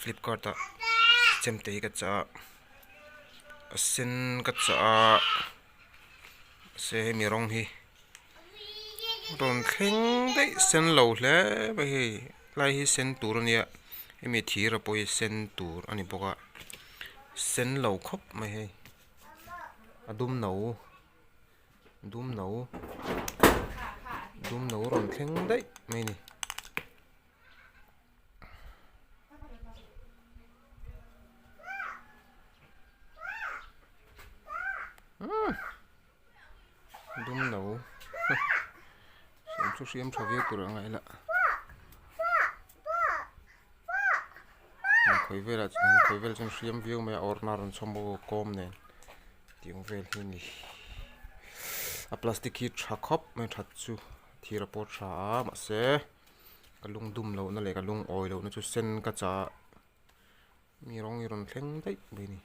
Flipkart ah chemte hi ka chah a a sen ka chah a mahse hemi rawng hi rawn thleng daih sen lo hle mai hei helai hi sen tur a nia hemi thir a pawh hi sen tur a ni bawk a sen lo khawp mai hei a dum no. Dum no dum no rawn thleng daih mai a ni. Dum no hriam chu hriam tha viau tur ang a ila khawi velah chuan khawi velah chuan hriam viau mai a awrhna a rawn chhawm bawk a kawm nen. Tiang vel hi a ni a plastic hi tha khawp mai that chu thir a pawt tha a mahse ka lung dum lohna leh ka lung awi lohna chu sen ka chah a mi rawng hi rawn thleng daih mai a ni.